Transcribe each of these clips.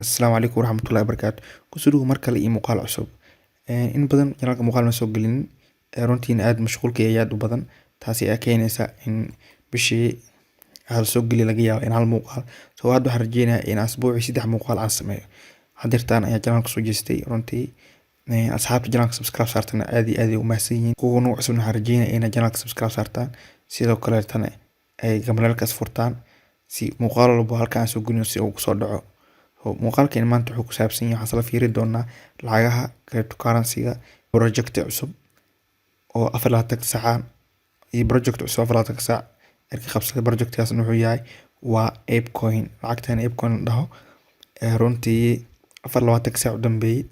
Asalaamu calaykum waraxmatullahi wabarakaatu. Kusoo dhawow mar kale iyo muuqaal cusub. In badan channelka muuqaal ma soo gelin. Runtiina aad mashquulka ayaa aad u badan. Taasi ayaa keenaysa in bishii hal soo geli laga yaabo in hal muuqaal. So hadda waxaan rajeynayaa in asbuucii saddex muuqaal aan sameeyo. Hadeertaan ayaa channelka soo jeestay runtii. Asxaabta channelka subscribe saartana aad iyo aad ay u mahadsan yihiin. Kuwa nagu cusubna waxaan rajeynayaa inay channelka subscribe saartaan. Sidoo kaleetana ay gambaleelkaas furtaan si muuqaal walbo halkaan soo gelino si uu kusoo dhaco. Muuqaalkeen maanta wuxuu ku saabsan yahay, waxaan isla fiiri doonaa lacagaha cryptocurrency-ga, project cusub oo 24 saac iyo project cusub 24 saac erka qabsaday. Projectkaasna wuxuu yahay waa ApeCoin. Lacagtan ApeCoin la dhaho runtii 24 saac u dambeeyay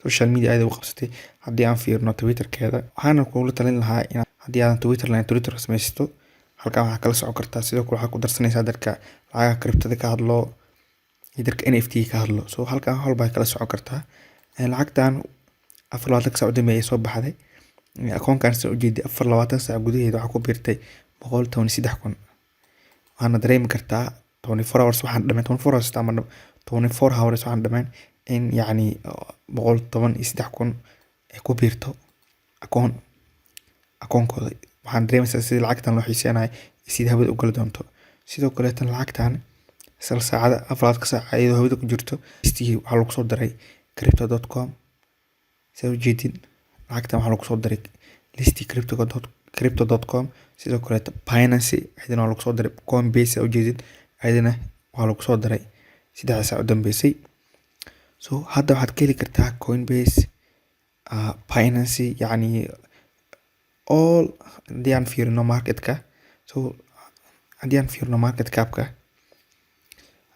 social media aad u qabsatay. Haddii aan fiirno Twitterkeeda, waxaana kugula talin lahaa in haddii aadan Twitter lahayn, Twitter samaysato. Halkan waxaa kala socon kartaa. Sidoo kale waxaa ku darsanaysaa dadka lacagaha cryptada ka hadlo iyo dadka NFT ka hadlo. So halkan wax walba kala socon kartaa. Lacagtan 24 saac u dambeeyay soo baxday. Akoonkan soo ujeeday 24 saac gudaheeda waxaa ku biirtay 113,000. Waxaana dareemi kartaa 24 hours waxaan dhammayn, 24 hours ama 24 hours waxaan dhammayn in yacni 113,000 ay ku biirto akoonkooda. Waxaan dareemaysaa sidii lacagtan loo xiiseynayo iyo sidii hawada u gali doonto. Sidoo kaleetana lacagtan isla saacada 24 saac iyadoo hawada ku jirto listigii waxaa lagu soo daray crypto.com. Sidaad ujeedid, lacagtan waxaa lagu soo daray listi crypto.com. Sidoo kaleeto Binance ayadana waa lagu soo daray. Coinbase sidaad ujeedid ayadana waa lagu soo daray 3 saac u dambeysay. So hadda waxaad ka heli kartaa Coinbase, Binance, yacni all. Haddii aan fiirino marketka, so haddii aan fiirino market capka,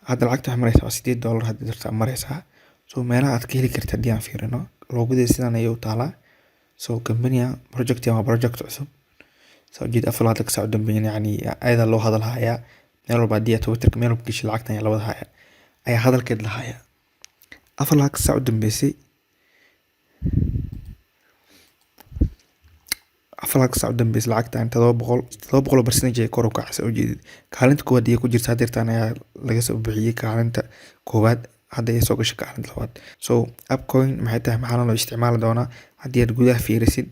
hadda lacagta waxay mareysaa waa $8 hadda jirta mareysaa. So meelaha aad ka heli karta haddii aan fiirino, logodeeda sidan ayay u taalaa. So company project waa project cusub. Saa ujeed, 24 saac u dambeeyay yacni ayada loo hadal hayaa meel walba. Haddii aad Twitterka meel walba gashay, lacagtan ayaa la wada hayaa, ayaa hadalkeed la hayaa. 24 saac u dambeysay, 24 saac u dambeysay, lacagtan 700 oo percentage ay kor u kacay. Saa ujeedid, kaalinta koowaad ayay ku jirta. Hadeertan ayaa laga soo bixiyey kaalinta koowaad, hadda ay soo gashay kaalinta labaad. So ApeCoin maxay tahay? Maxaana loo isticmaali doonaa? Haddii aad gudaha fiirisid,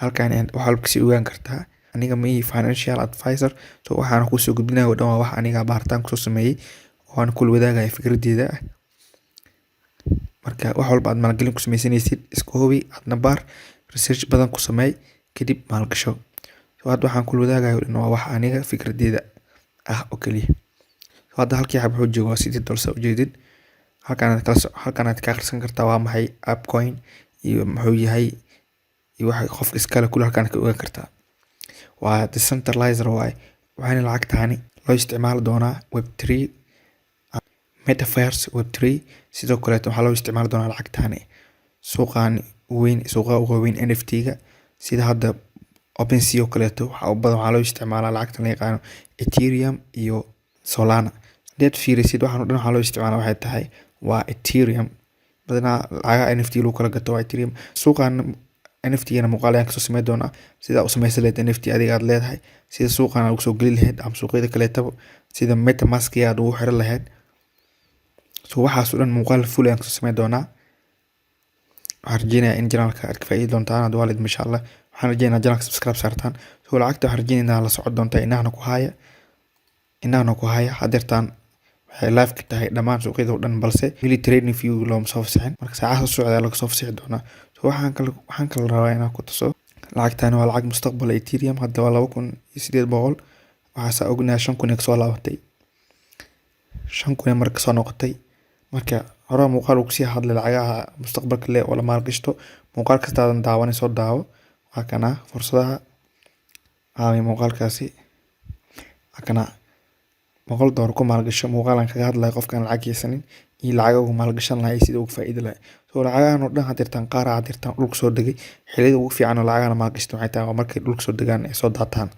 halkan ayaad wax walba kasii ogaan kartaa. Aniga ma ihi financial advisor, so waxaana kusoo gudbinaya oo dhan waa wax aniga baaritaan kusoo sameeyey oo aan kula wadaagaya fikradeyda ah. Marka wax walba aad maalgelin ku sameysanaysid, iska hubi, aadna baar, research badan ku sameey, kadib maalgasho. So hadda waxaan kula wadaagayo oo dhan waa wax aniga fikradeyda ah oo keliya. So hadda halkii xabo wuxuu joogaa waa $8. Saa ujeedid, halkan aad kala so halkan aad ka akhrisan kartaa waa maxay ApeCoin iyo muxuu yahay iyo waxa qofka iskale kule halkan ka ogaan kartaa. Waa decentralized waaye, waxaana lacagtaani loo isticmaali doonaa Web3 metaverse, Web3. Sidoo kaleeto waxaa loo isticmaali doonaa lacagtaani suuqan weyn, suuqa ugu weyn NFT-ga, sida hadda OpenSea oo kaleeto. Waxaa u badan waxaa loo isticmaalaa lacagtan la yaqaano Ethereum iyo Solana. Haddii aad fiirisid, waxaan oo dhan waxaa loo isticmaalaa waxay tahay waa Ethereum. Badanaa lacagaha NFT lagu kala gato waa Ethereum. Suuqan NFT-gana muuqaal ayaan kasoo sameyn doonaa, sida u sameysan lahayd NFT adiga aad leedahay, sida suuqan aad ugu soo geli lahayd ama suuqyada kaleetaba, sida MetaMask aad ugu xiran lahayd. So waxaas oo dhan muuqaal full ayaan kasoo sameyn doonaa. Waxaan rajeynayaa in channelka aad ka faa'iidi doontaan haddii waalid, insha Allah. Waxaan rajeynayaa channelka subscribe saartaan. So lacagta waxaan rajeynayaa la socon doontaa. Indhahana ku haya, indhahana ku haya. Hadeertaan waxay live ka tahay dhammaan suuqyada oo dhan, balse weli trading view looma soo fasixin. Marka saacadaha soo socda laga soo fasixi doonaa. So waxaan kale rabaa inaan ku tuso, lacagtani waa lacag mustaqbal. Ethereum hadda waa 2800. Waxaase ognahay 5000 ay kasoo laabatay, 5000 ay marka kasoo noqotay. Marka hore muuqaal uu kusii hadlay lacagaha mustaqbalka leh oo la maalgashto. Muuqaal kastaadan daawanin, soo daawo. Waa kana fursadaha aaway muuqaalkaasi. Waa kana $100 ku maalgasho, muuqaal aan kaga hadlayo qofkaan lacag haysanin iyo lacaga ugu maalgashan lahaa iyo sida ugu faa'iidi lahaa. So lacagahan oo dhan hadeertaan qaar hadeertaan dhulka soo degay. Xilliyada ugu fiican oo lacagahan maalgashto waxay tahay waa markay dhulka soo degaan ee soo daataan.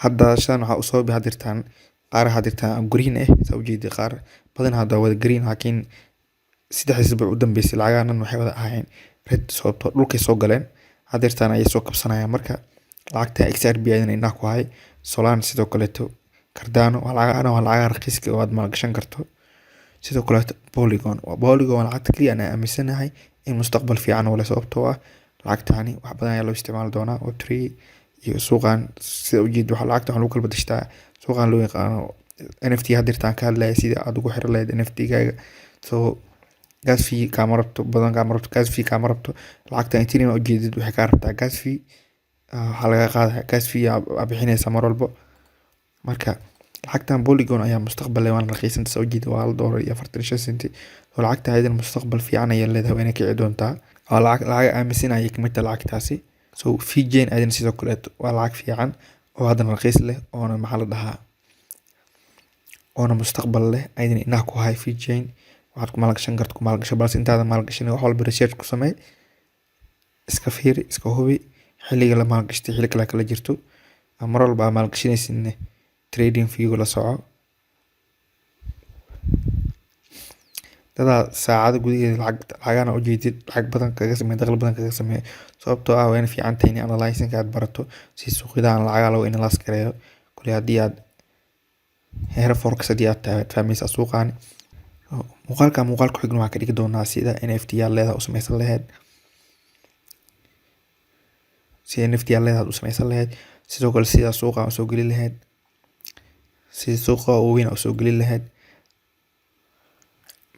Hadda shan waxaa usoo bi hadeertaan qaar hadeertaan green ah. Saa ujeedi, qaar badan hadda waa wada green, laakiin 3 isbuuc u dambeysay lacagahan dhan waxay wada ahaayeen red, sababtoo dhulkay soo galeen. Hadeertaan ayay soo kabsanayaan. Marka lacagta XRP ayadana indhaha ku hay. Solana sidoo kaleeto. Cardano waa lacagana, waa lacagaha raqiiska oo aad maalgashan karto. Sidoo kaleeto Polygon, Polygon waa lacagta kaliya aan aaminsanahay in mustaqbal fiican u leh, sababtoo ah lacagtani wax badan ayaa loo isticmaali doonaa Web3 iyo suuqan. Sida ujeed, waxa lacagta waxaa lagu kala badashtaa suuqan loo yaqaano NFT. Hadeertaan ka hadlaya sida aad ugu xiran lahayd NFT gaaga. So gas fee kaama rabto badan, kaama rabto gas fee, kaama rabto lacagtan Ethereum. Ujeedid, waxay kaa rabtaa gas fee, waxaa laga qaadaya gas fee aa bixinaysa mar walbo. Marka lacagtan Polygon ayaa mustaqbal leh, waana raqiisanta. Soo jeeda, waa $1.45. So lacagta ayadana mustaqbal fiican ayay leedahay, wayna kici doontaa. Waa lacag aaminsan ayay kamid tahay lacagtaasi. So VeChain ayadana sidoo kaleeto waa lacag fiican oo haddana raqiis leh, oona, maxaa la dhahaa, oona mustaqbal leh. Ayadana indhaha ku hay VeChain. Waxaad ku maalgashan karto ku maalgasho, balse intaadan maalgashanin wax walba research ku samee, iska fiiri, iska hubi xilliga la maalgashtay, xilli kale kala jirto. Mar walba aa maalgashanaysidna TradingView la soco. Dadaa saacada gudaheeda lacagana ujeedid lacag badan kaga sameey, dakhli badan kaga sameey, sababtoo ah waa ina fiican tahay in analyzing aad barato si suuqyadahan lacagaha loo analyze gareeyo. Kule haddii aad heer forex haddii aad tahay, waad fahmaysaa suuqani. Muuqaalka muuqaal ku xigna waxaa ka dhigi doonaa sida NFT aad leedahay u sameysan lahayd, sida NFT aad leedahay u sameysan lahayd. Sidoo kale sida suuqa usoo geli lahayd, sida suuqa waaweyn usoo geli lahayd,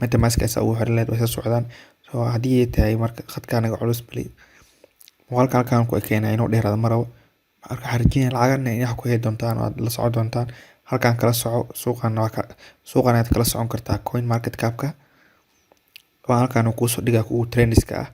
MetaMask asaa ugu xiran lahayd. Way soo socdaan. So haddii ay tahay marka khadka naga culus, bali muuqaalka halkaan ku ekeenaya, inuu dheeraado ma rabo. Marka waxaan rajeynaya lacagana inaad ku heli doontaan oo aad la socon doontaan. Halkaan kala soco suuqan, waa ka suuqan ayaad kala socon kartaa Coin Market Capka. Waa halkaan uu kuusoo dhigaa kuwa trendska ah,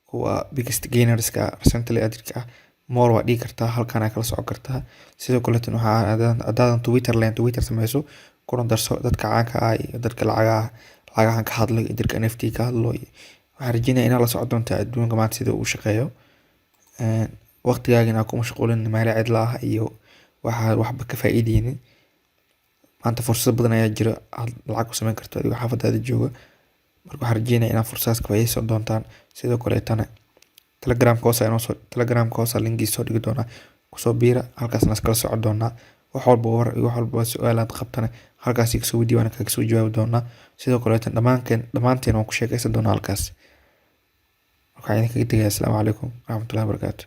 kuwa biggest gainerska ah, recently added ah, more waa dhigi kartaa, halkaan aad kala socon kartaa. Sidoo kaleetan waxaa haddaadan Twitter lahayn, Twitter sameyso, kuna darso dadka caanka ah iyo dadka lacagahan ka hadlo iyo dadka NFT ka hadlo. Waxaan rajeynaya inaad la socon doonta adduunka maanta sida uu u shaqeeyo, waqtigaaga inaad ku mashquulin meelo cidla ah iyo waxaa waxba ka faa'iideynin. Maanta fursado badan ayaa jira aad lacag ku sameyn karto adigoo xaafadaada jooga. Marka waxaan rajeynaya inaad fursadaas ka faa'iideysan doontaan. Sidoo kaleetana Telegramka hoose inoo soo, Telegramka hoose linkiisa soo dhigi doonaa, kusoo biira, halkaasna iskala socon doonaa. Wax walba war iyo wax walba su-aal aad qabtana halkaas iga soo weydiiyo, waana kaga soo jawaabi doonaa. Sidoo kaleetan dhammaanteen waan ku sheekeysan doonaa halkaas. Waxaan idinkaga tegayaa, asalaamu calaykum waraxmatullahi wabarakaatu.